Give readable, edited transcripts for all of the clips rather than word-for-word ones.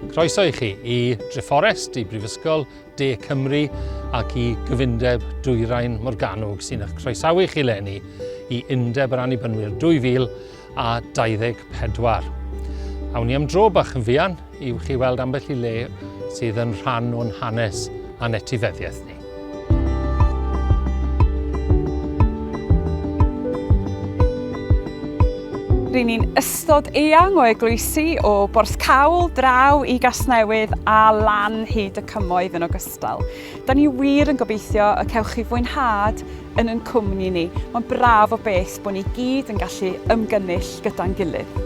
Croeso i chi i Drefforest, i Brifysgol De Cymru ac i Gyfundeb Dwyrain Morgannwg sy'n eich croesawu chi leni i Undeb yr Annibynwyr 2024. Awn ni am dro bach yn fuan i chi weld ambell i le sydd yn rhan o'n hanes a'n etifeddiaeth ni. Ry'n ni'n ystod eang o eglwysi o Borthcawl draw i Gasnewydd a lan hyd y cymoedd yn ogystal. Da ni wir yn gobeithio y cewch chi fwynhad yn yn cwmni ni. Mae'n braf o beth bod ni gyd yn gallu ymgynnull gyda'n gilydd.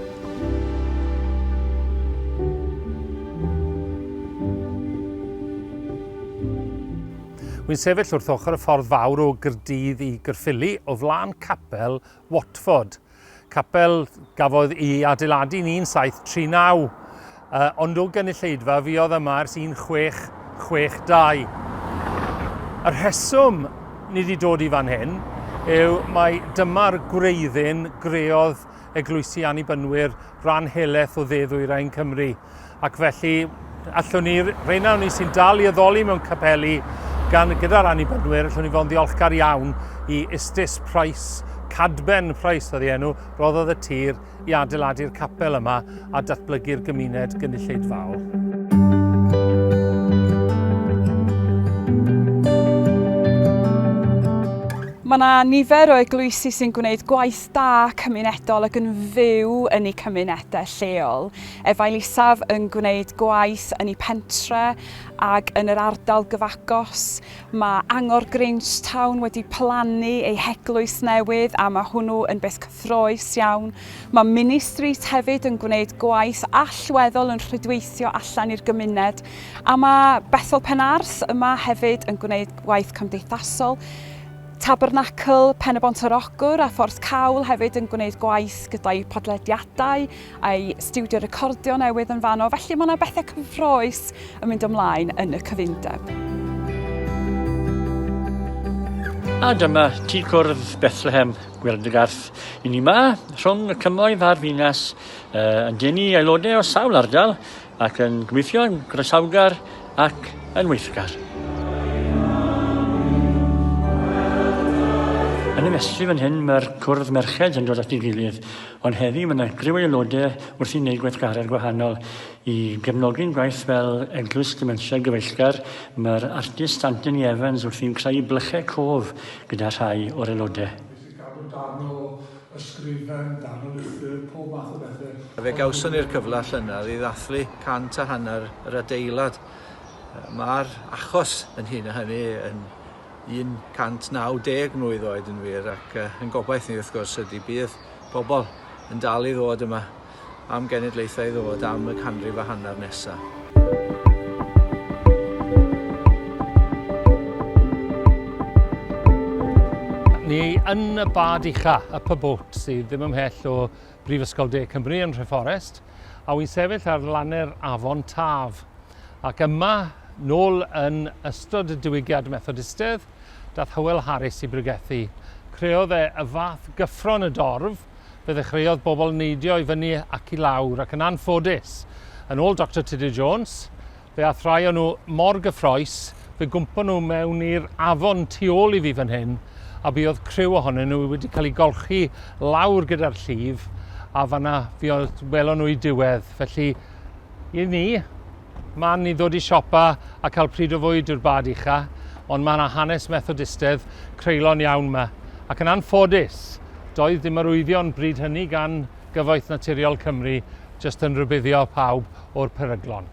Wy'n sefyll wrth ochr y ffordd fawr o Gyrdydd i Gyrffili o flaen capel Watford. Capel gafodd ei adeiladu yn 1739, uh, ond o gynulleidfa fuodd yma ers 1662. Y rheswm ni wedi dod i fan hyn yw mai dyma'r gwreiddyn greodd eglwysi Annibynwyr ran helaeth o dde-ddwyrain Cymru. Ac felly, allwn ni, reina o'n ni sy'n dal i addoli mewn capeli gan, gyda'r Annibynwyr, allwn ni fod yn ddiolchgar iawn i Ustus Price, Cadben Price oedd ei enw, roddodd y tir i adeiladu'r capel yma a datblygu'r gymuned gynulleidfaol. Mae yna nifer o eglwysi sy'n gwneud gwaith da cymunedol ac yn fyw yn eu cymunedau lleol. Efail Isaf yn gwneud gwaith yn ei pentre ac yn yr ardal gyfagos. Mae Angor Grangetown wedi plannu ei heglwys newydd a mae hwnnw yn beth cyffrous iawn. Mae Minnie Street hefyd yn gwneud gwaith allweddol yn rhwydweithio allan i'r gymuned. A mae Bethel Penarth yma hefyd yn gwneud gwaith cymdeithasol. Tabernacl Pen-y-bont ar Ogwr a Phorth Cawl hefyd yn gwneud gwaith gyda'i podlediadau a'i stiwdio recordio newydd yn fanno, felly mae yna bethau cyffrous yn mynd ymlaen yn y cyfundeb. A dyma Tŷ Cwrdd Bethlehem Gweldygarth. I ni ma, rhwng y cymoedd a'r ddinas, uh, yn denu aelodau o sawl ardal ac yn gweithio yn groesawgar ac yn weithgar. Yn y festri fan hyn mae'r cwrdd merched yn dod at ei gilydd, ond heddi mae yna griw aelodau wrthi'n gwneud gweithgaredd gwahanol i gefnogi'n gwaith fel Eglwys Dementia Gyfeillgar. Mae'r artist Anthony Evans wrthi'n creu blychau cof gyda rhai o'r aelodau. ysgrifen, darlithyr, pob math o bethe. Fe gawson ni'r cyfle llynedd i ddathlu 150 yr adeilad. Mae'r achos yn hyn a hynny yn 190 mlwydd oed yn wir ac yn gobaith ni wrth gwrs ydy bydd pobl yn dal i ddod yma am genedlaethau i ddod am y canrif a hanner nesaf. Ni yn y bad ucha, Upper Boat, sydd ddim ymhell o Brifysgol De Cymru yn Nhrefforest, a wy'n sefyll ar lanau'r afon Taf. Ac yma, nôl yn ystod y diwygiad Methodistedd, dath Hywel Harris i bregethu. Creodd e y fath gyffro'n y dorf, Fe ddechreuodd bobl neidio i fyny ac i lawr, ac yn anffodus, yn ôl Doctor Tudur Jones, fe ath rhai o nhw mor gyffroes, fe gwmpon nhw mewn i'r afon tu ôl i fi fan hyn, a buodd criw ohonyn nhw wedi cael eu golchi lawr gyda'r llif, a fanna fuodd, welon nhw i diwedd. Felly, i ni, man i ddod i siopa a cael pryd o fwyd yw'r bad ucha, ond mae yna hanes Methodistedd creulon iawn yma. Ac yn anffodus, doedd dim arwyddion bryd hynny gan Gyfoeth Naturiol Cymru jyst yn rhybuddio pawb o'r peryglon.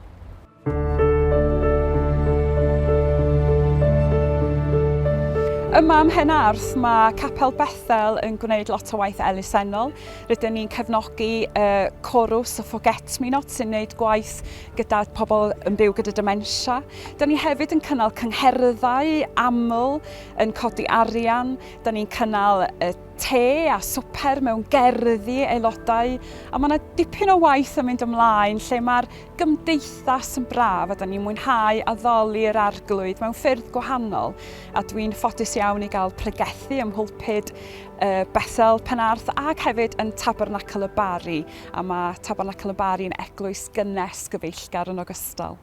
Yma ym Mhen-arth mae Capel Bethel yn gwneud lot o waith elusennol. Rydyn ni'n cefnogi y corws y Forget Me Not sy'n gwneud gwaith gyda pobl yn byw gyda dementia. Da ni hefyd yn cynnal cyngherddau aml yn codi arian. Da ni'n cynnal y te a swper mewn gerddi aelodau, a mae yna dipyn o waith yn mynd ymlaen lle mae'r gymdeithas yn braf a da ni'n mwynhau addoli yr Arglwydd mewn ffyrdd gwahanol, a dwi'n ffodus iawn i gael pregethu ym mhulpud uh, Bethel Penarth ac hefyd yn Tabernacl y Barri, a mae Tabernacl y Barri yn eglwys gynnes gyfeillgar yn ogystal.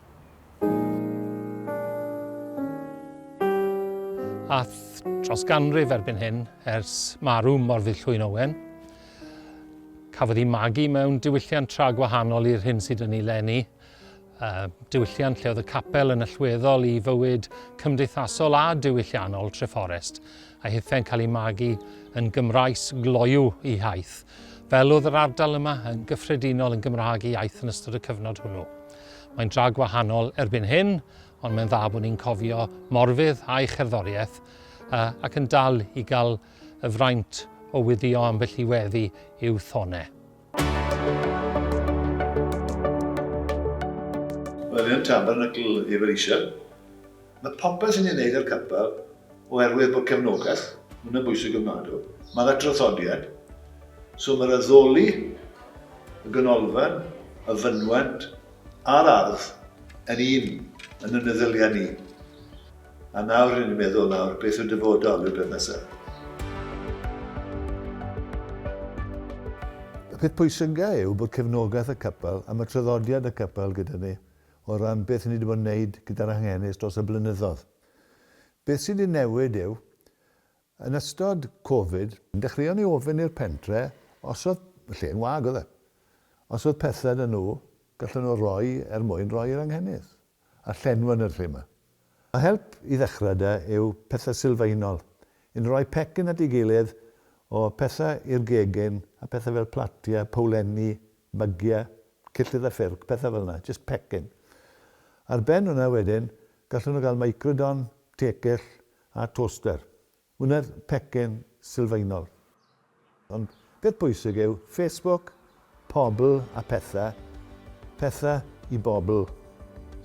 Ath dros ganrif erbyn hyn ers marw Morfudd Llwyn Owen. Cafodd ei magu mewn diwylliant tra gwahanol i'r hyn sydd yn ei leni. Uh, diwylliant lle oedd y capel yn allweddol i fywyd cymdeithasol a diwylliannol Trefforest, a hithe'n cael ei magu yn Gymraes gloyw i iaith, fel oedd yr ardal yma yn gyffredinol yn Gymraeg i iaith yn ystod y cyfnod hwnnw. Mae'n dra gwahanol erbyn hyn, ond mae'n dda bod ni'n cofio Morfudd a'i cherddoriaeth uh, ac yn dal i gael y fraint o wyddio ambell i weddi i'w thonau. Wel, yn Tabernacl Ebenezer, mae popeth sy'n ei wneud ar capel oherwydd bod cefnogaeth, hwnna'n bwysig ofnadw, mae yna draddodiad, so mae'r addoli, y ganolfan, y fynwent a'r ardd yn un yn y meddyliau ni. A nawr rŷn ni'n meddwl nawr, beth yw'r dyfodol yw'r peth nesaf. Y peth pwysica yw bod cefnogaeth y capel a mae traddodiad y capel gyda ni o ran beth ni wedi bod yn wneud gyda'r anghenus dros y blynyddoedd. Beth sydd wedi newid yw, yn ystod Covid, dechreuon ni ofyn i'r pentre os oedd, y lle'n wag oedd e, os oedd pethau 'da nhw gallen nhw roi er mwyn roi i'r anghenus. A llenwi yn y lle 'ma. A help i ddechrau 'da yw pethau sylfaenol. Yn rhoi pecyn at ei gilydd o pethau i'r gegin a pethau fel platiau, powlenni, mygiau, cillydd a ffyrc, pethau fel 'na, jyst pecyn. Ar ben hwnna wedyn, gallwn nhw gael microdon, tecyll a toaster. Hwnna'r pecyn sylfaenol. Ond peth pwysig yw Facebook, pobl a pethau, pethau i bobl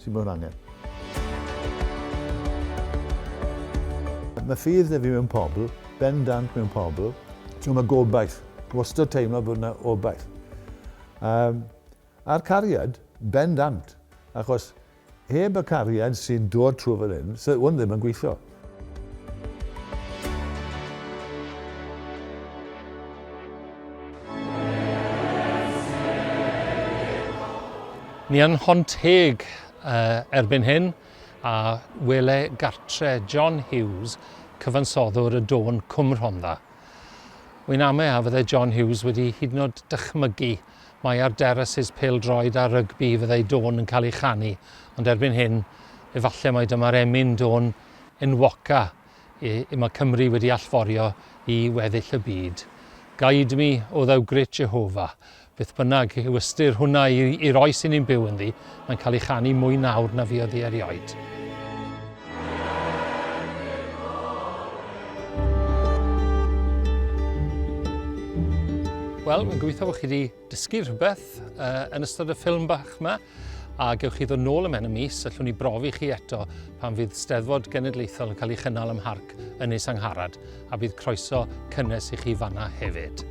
sydd mewn angen. Mae ffydd 'da fi mewn pobl, bendant mewn pobl, so mae gobaith, wastad teimlo bod yna obaith. Um, a'r cariad, bendant, achos Heb y cariad sy'n dod trwy fan hyn, sa hwn ddim yn gweithio. Ni yn Honteg uh, erbyn hyn, a wele gartre John Hughes, cyfansoddwr y dôn Cwm Rhondda. Wy'n ame a fydde John Hughes wedi hyd yn oed dychmygu mai ar derases pêl-droed a rygbi fyddai dôn yn cael ei chanu, ond erbyn hyn, efallai mai dyma'r emyn dôn enwoca i, i mae Cymru wedi allforio i weddill y byd. Guide me, O thou great Jehovah. Beth bynnag yw ystyr hwnna i'r oes i ni'n byw ynddi, mae'n cael ei chanu mwy nawr na fuodd hi erioed. Wel, mae'n gobeithio bod chi wedi dysgu rhywbeth uh, yn ystod y ffilm bach yma a gewch chi ddod nôl ymhen y mis, allwn ni brofi chi eto pan fydd Steddfod Genedlaethol yn cael ei chynnal ym Mharc Ynys Angharad a bydd croeso cynnes i chi fanna hefyd.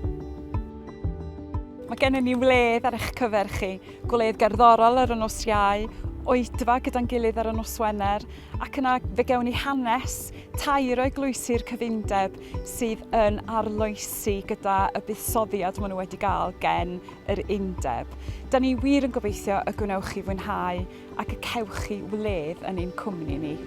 Mae gennym ni wledd ar eich cyfer chi, gwledd gerddorol ar y nos Iau, oedfa gyda'n gilydd ar y nos Wener, ac yna fe gewn ni hanes tair o eglwysi'r cyfundeb sydd yn arloesi gyda y buddsoddiad maen nhw wedi gael gen yr undeb. Da ni wir yn gobeithio y gwnewch chi fwynhau ac y cewch chi wledd yn ein cwmni ni.